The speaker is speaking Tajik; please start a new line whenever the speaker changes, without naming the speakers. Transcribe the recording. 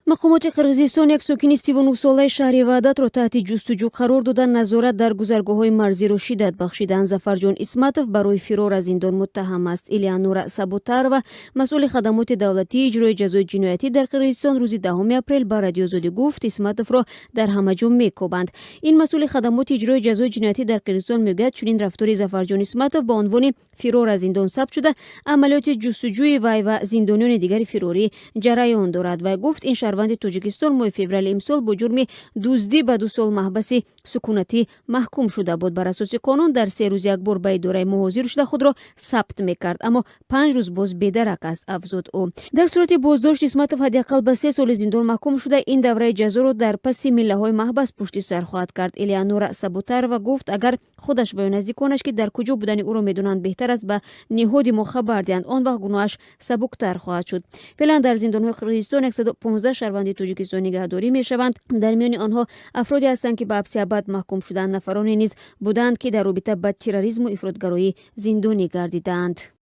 Мақомоти Қирғизистон як сокини 39-солаи шаҳри Ваҳдатро таҳти ҷустуҷӯ қарор дода, назорат дар гузаргоҳҳои марзиро шиддат бахшиданд. Зафарҷон Исматов барои фирор аз зиндон муттаҳам аст. Элеонора Саботарова, масъули хадамоти давлатии иҷрои ҷазои ҷиноятӣ дар Қирғизистон, рӯзи 10 апрел ба Радиои Озодӣ гуфт, Исматовро дар ҳама ҷо мекобанд. Ин масъули хадамоти иҷрои ҷазои ҷиноятӣ дар Қирғизистон мегӯяд, чунин рафтори Зафарҷон Исматов ба унвони фирор аз зиндон сабт шуда, амалиёти ҷустуҷӯи вай ва зиндониёни дигари фирорӣ ҷараён дорад. Вай гуфт, ин шаҳрванди Тоҷикистон моҳи феврали имсол бо ҷурми дуздӣ ба 2 сол маҳбаси сукунатӣ маҳкум шуда буд. Бар асоси қонун дар 3 рӯз як бор ба идораи мо ҳозир шуда, худро сабт мекард, аммо 5 рӯз боз бедарак аст, афзуд ӯ. Дар сурати боздошт Исматов ҳадди ақал ба 3 соли зиндон маҳкум шуда, ин давраи ҷазоро дар паси миллаҳои маҳбас пушти сар хоҳад кард. Элеонора Саботарова гуфт, агар худаш ва ё наздиконаш, ки дар куҷо будани ӯро медонанд, беҳтар аст ба ниҳоди мо хабар диҳанд, он вақт гуноҳаш сабуктар хоҳад шуд. Феълан дар зиндонҳои Қирғизистон 115 шаҳрванди Тоҷикистон нигаҳдорӣ мешаванд. Дар миёни онҳо афроде ҳастанд, ки ба ҳабси абад маҳкум шуданд. Нафароне низ буданд, ки дар робита ба терроризму ифротгароӣ зиндонӣ гардидаанд.